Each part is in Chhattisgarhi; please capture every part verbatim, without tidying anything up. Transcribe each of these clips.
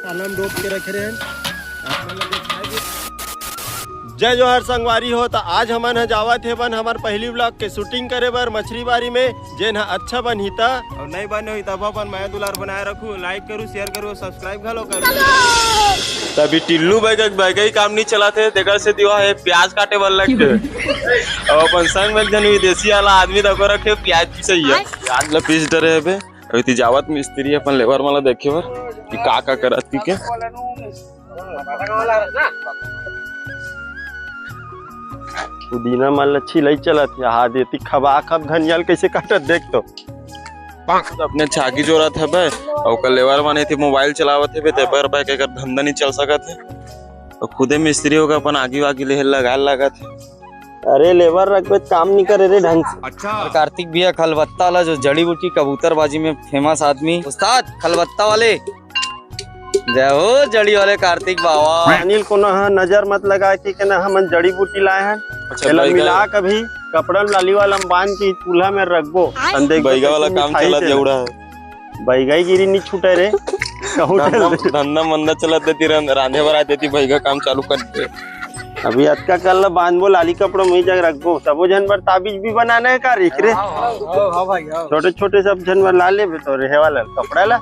मसाला में डोब के रखे रहे हैं। आप मन ला देखाए भी। जय जोहार संगवारी हो, त आज हमन ह जावत हे बन हमर पहली vlog के shooting करे बर मछरी बारी में, जेन ह अच्छा बनही त, अउ नई बने होही तब अपन मया दुलार बनाए रखू, like करू, share करू, subscribe घलो करू। तभी टिल्लू बैगा के बैगा ही काम नहीं चलाथे, तेकर से दिवा है प्याज काटे बर लग गए। अब अपन संग में एक झन विदेशी वाला आदमी तको रखे प्याज पीसइया। प्याज ला पीस डरे हबे। अभी ती जावत मिस्त्री अपन लेबर मन ला देखे बर कि का का करत कि के। पुदीना मन ला छिलई चलत हे, हा देती खबा खब धनिया ल कइसे काटत देख तो। अपने छागी जोरत हबे, अउ ओकर लेबर मन एती मोबाइल चलावत हबे, ते पर बैक एकर धंधा नहीं चल सकत हे। अउ खुदे मिस्त्री होके अपन आगी वागी लेहे लगाए लागत हे। अरे लेबर रखबे त काम नहीं करे रे ढंग से। अच्छा। और कार्तिक भैया खलबत्ता वाला जो जड़ी बूटी कबूतरबाजी में फेमस आदमी, उस्ताद खलबत्ता वाले। जय हो जड़ी वाले कार्तिक बाबा। अनिल कोनो ह नजर मत लगा के, के ना हमन जड़ी बूटी लाए हन। अच्छा, एला बैगा मिला कभी कपड़ा में लाली वाला में बांध के चूल्हा में रखबो। हम देख बैगा वाला काम चलत हे। बैगाईगिरी नहीं छूटे रे। कहूँ धंधा, धंधा मंदा चलत देती रह-, रांधे बर आ देती बैगा काम चालू कर दे। अभी अतका कर ला बांधबो लाली कपड़ा में ही जग रखबो। सबो झन बर ताबीज भी बनाना है का रे? हाँ, हाँ, हाँ, हाँ भाई, हाँ। छोटे छोटे सब झन बर ला लेबे तो रहे वाला कपड़ा ला।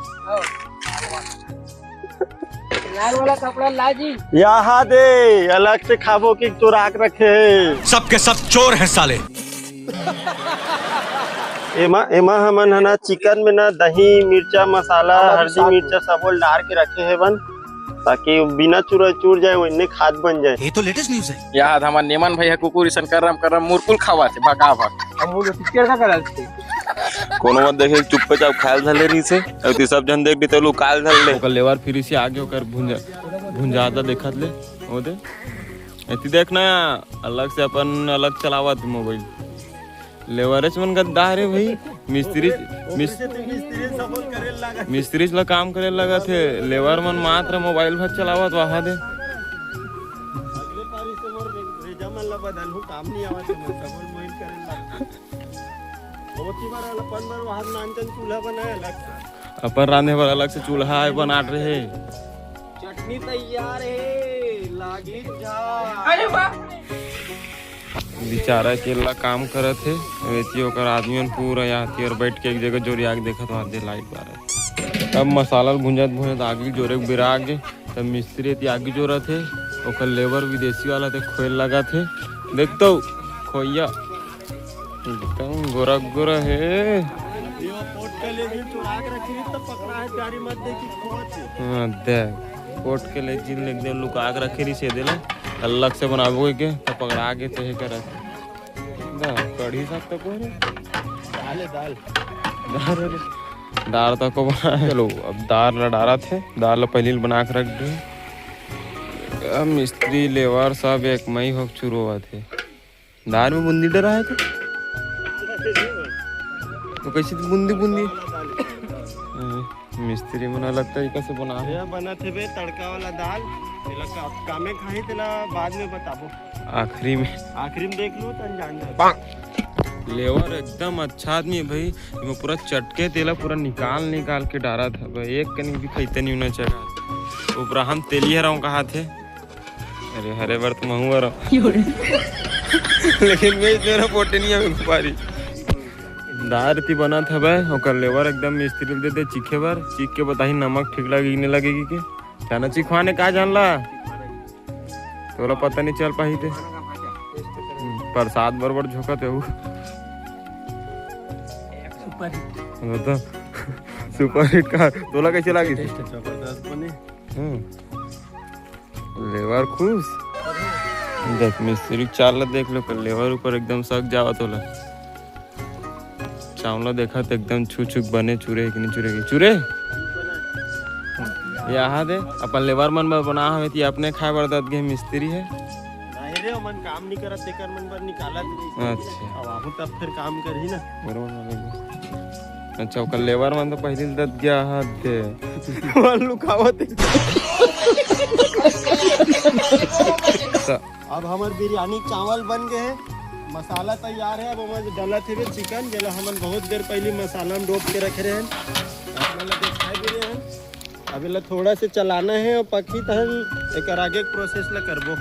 लाल वाला कपड़ा ला जी। यहाँ दे, अलग से खाबो कि चुरा के रखे हे। सबके सब चोर हैं साले। एमा, एमा हमन ह ना चिकन में ना दही, मिर्चा, मसाला, हमारे हल्दी, साथ में। मिर्चा सबो ल डार के रखे हे बन, ताकि बिना चुरा चूर जाए, वइने खाद बन जाए। ये तो लेटेस्ट न्यूज़ है। याद हमर नेमन भैया कुकुर इसन करम करम मुरकुल खावा थे, भका भक। हम वो पिक्चर का करा थे। कोनो मत देखे, चुप्पे चाप खायल धले रही से, अउ ती सब झन देख दी तो लुकायल धल ले। ओकर लेबर फिर इसे आगे ओकर भुंजा, भुंजाता देखत ले, ओ दे। एती देख ना, अलग से अपन अलग चलावत मोबाइल। लेवरेज मन गद्दार हे भाई। मिस्त्री, मिस-, मिस्त्री ला काम करे लगा थे, लेबर मन मात्र मोबाइल भर चलावत वहा दे। अगले पारी से मोर रे-, रेजा मन ला बदलहूँ, काम नहीं आवत हे, मन सब मोबाइल करे लगा। बहुत ही बार अपन बर वहा नानचन चूल्हा बनाए अलग से। अपन रांधे बर अलग से चूल्हा है बनात रहे। चटनी तैयार है, लागी जा। अरे वाह। बेचारा अकेला काम करत हे, वेती ओकर आदमी मन पूरा यहाँ ती और बैठ के एक जगह जोरिया के देखत वहाँ दे लाइट बारत। अब मसाला ल भुंजत भुंजत आगी जोरे के बेरा आगे, तब मिस्त्री एती आगी जोरत हे, ओकर लेबर विदेशी वाला ते खोए लगत हे। देख तो खोइया एकदम गोरा गोरा हे। ये पोट के ले भी चुरा के रखी तो पकड़ा है, प्यारी मत देखी खोच। हाँ, देख, पोट के ले जिन एकदम लुका के रखे रही से देला, अलग से बनाबो के, तो पकड़ा के ते हे करत। दा, कढ़ी साग तो को रे? दाल है, दाल। दाल रे। दाल तो को बना, चलो, अब दाल ला डारत हे, दाल ला पहले बना के रख दे। अब मिस्त्री लेबर सब एक मई होके शुरू होवत हे। दाल में बूंदी डरा है तो? तो कैसे तो बूंदी बूंदी? हाँ, मिस्त्री मन अलग तरीका से बना हे। ये बनत हे बे तड़का वाला दाल। तेला का-, कामे खाही तेला बाद में बताबो। आखिरी में। आखिरी में देख लू तन जान जा। लेवर एकदम अच्छा आदमी है भाई। मैं पूरा चटके तेला पूरा निकाल निकाल के डारा था भाई। एक कनी भी खैते नहीं होना चाहिए। उपरा हम तेली हराऊं कहा थे। अरे हरे बर तो महू हराऊं। लेकिन मैं इतने ना पोटे नहीं हमें गुब्बारी। दार ती बनत हवय, ओकर लेवर एकदम मिस्त्री ल दे दे चीखे बर, चीख के बताही नमक ठीक लगे कि नहीं लगे कि के। जाना चिखवाने का जानला? तोला पता नहीं चल पाही ते। हम्म, प्रसाद बरोबर झोंकत हे वो। Super hit. वो तो सुपर हिट का। तोला कैसे लागी? टेस्ट जबरदस्त बने। हम्म। लेवर खुश। देख मिस्त्री के चाल ला देख लो, कर लेवर ऊपर एकदम सक जावत होला। चावल ला देखा तो एकदम छू छू के बने चूरे कि नहीं चूरे कि चूरे। यहाँ दे अपन लेवर मन बर बना हवे ती अपने खाए बर दत गे मिस्त्री है। नहीं रे, ओमन काम नहीं करत, तेकर मन बर निकालत रहिस। अच्छा। अब आहू तब फिर काम करही ना। बरोबर, बरोबर। अच्छा, ओकर लेबर मन तो पहले दत गया हाथ दे। मन लुकावत हे। त अब हमर बिरयानी चावल बन गए हैं, मसाला तैयार है। अब हमर डलत हे चिकन, जेला हमन बहुत देर पहले मसाला में डोब के रखे रहे हैं। आप मन ला दिखाए भी रहे हैं। अभी ला थोड़ा से चलाना है और पकही तहन एकर आगे के प्रोसेस ला करबो।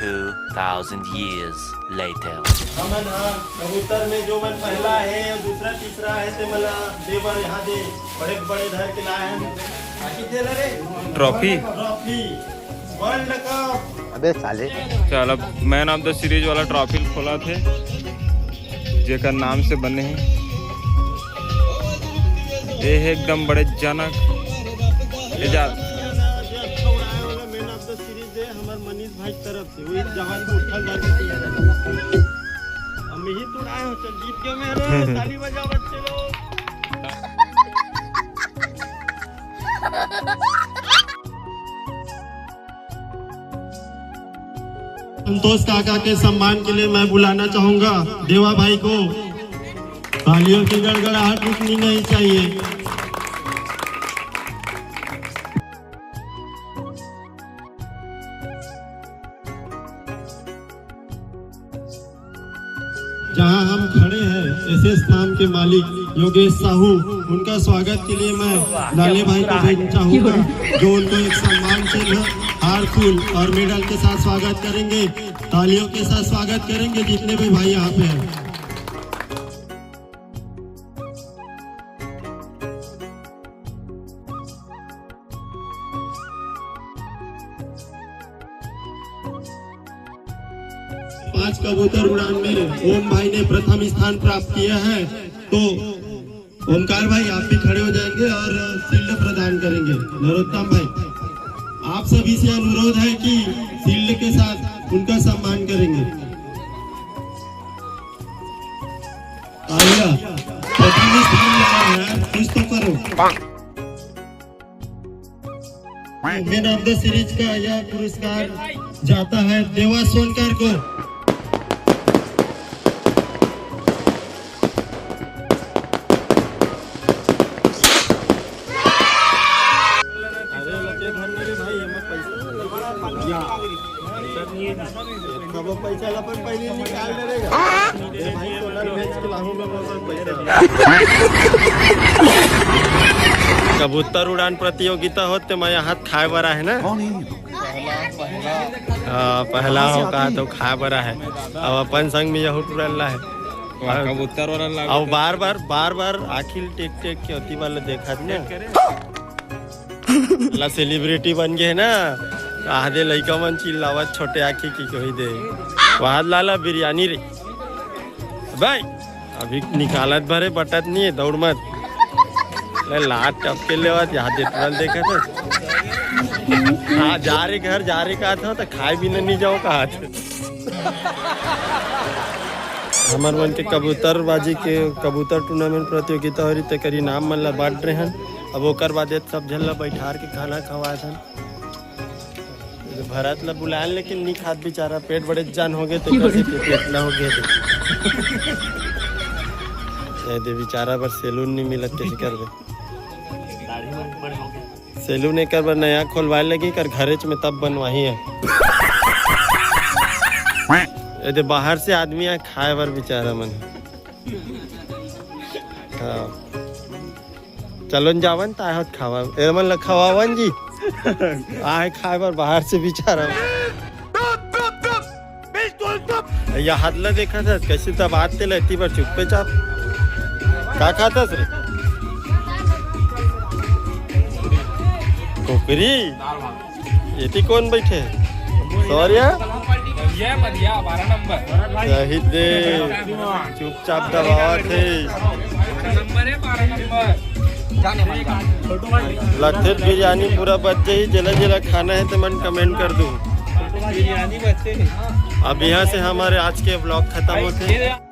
Two thousand years later. हमन हा कबूतर में जो मन पहला है और दूसरा तीसरा है ते मला दे बर यहाँ दे बड़े बड़े धर के लाए हैं। बाकी दे ला रे। ट्रॉफी? ट्रॉफी। World cup. अबे साले। चल, अब मैन ऑफ द सीरीज वाला ट्रॉफी खोला थे, जेकर नाम से बने हैं। ये है एकदम बड़े जनक। ये जा। अच्छा उड़ाए वाला मैन ऑफ द सीरीज है हमार मनीष भाई की तरफ से। वही जवान को उठल डाल के तैयार है। हम यही तो उड़ाए हो, चल जीत गए मेरे। ताली बजाओ बच्चे लोग। संतोष काका के सम्मान के लिए मैं बुलाना चाहूंगा देवा भाई को। तालियों की गड़गड़ाहट रुकनी नहीं चाहिए। जहां हम खड़े हैं, एसएस फार्म के मालिक योगेश साहू, उनका स्वागत के लिए मैं लाले भाई को भेजना चाहूंगा, जो उनको एक सम्मान चिन्ह, हार फूल और मेडल के साथ स्वागत करेंगे। तालियों के साथ स्वागत करेंगे जितने भी भाई यहाँ पे हैं। पांच कबूतर उड़ान में ओम भाई ने प्रथम स्थान प्राप्त किया है, तो ओमकार भाई आप भी खड़े हो जाएंगे और शील्ड प्रदान करेंगे। नरोत्तम भाई, आप सभी से अनुरोध है कि शील्ड के साथ उनका सम्मान करेंगे। आइए, प्रथम स्थान लाया है यार, कुछ तो करो। मैन ऑफ द सीरीज का यह पुरस्कार जाता है देवा सोनकर को। कबो पैसा ला अपन पहले निकाल डरेगा। ए भाई, सोलर बेच के लाहूं मैं वो सब पैसा। कबूतर उड़ान प्रतियोगिता होते मैं यहाँ खाए बर आहे ना। हाँ, पहला हो कहा तो खाए बर आहे। अब अपन संग में यहू टूरल ला है। कबूतर वाला और बार बार बार बार आखिल टेक टेक के होती वाला देखत ना। ला सेलिब्रिटी बन गए ना, आधे लइका मन चिल्लावत छोटे आँखी की कही दे, "वाह लाला बिरयानी रे।" भाई, अभी निकालत भरे बटत नहीं है, दौड़ मत। ले लात टपके लेवत, यहाँ दे टूरल देखत है। हाँ, जा रे घर, जा रे कहा था, तो खाए भी नहीं जाओ कहा था। हमर मन के कबूतरबाजी के कबूतर टूर्नामेंट प्रतियोगिता हो रही, तेकर इनाम मन ला बांट रहे हन। अब ओकर बाद ये सब झन ला बैठार के खाना खवाए हन। भरत ला बुलायन, लेकिन नी खात बेचारा, पेट बड़े जान हो गए, तेकर से पेट ना हो गए। ये दे बेचारा बर सैलून नहीं मिलत, कैसे करबे? सैलून एकर बर नया खोलवाए लगी, कर घरेच में तब बनवाही है। ये दे बाहर से आदमी आए खाए बर बेचारा मन। हाँ। चलो न जावन, ताय होत खावा। ए मन ल खवावन जी। आए खाए बर बाहर से बेचारा। या हाथ ल देखा था, कैसे दबात तेला इतनी बार चुप्पे चाप। का खाता रे? कुकरी? एती कौन बैठे? सौर्य? बढ़िया, बढ़िया, बारह नंबर। सही दे। चुपचाप दबावत हे। बारह नंबर है, बारह नंबर। लथे बिरयानी पूरा बच जाही, जेला जेला खाना है तो मन कमेंट कर दू। बिरयानी बचे। अब यहाँ से हमारे आज के व्लॉग खत्म होते हैं।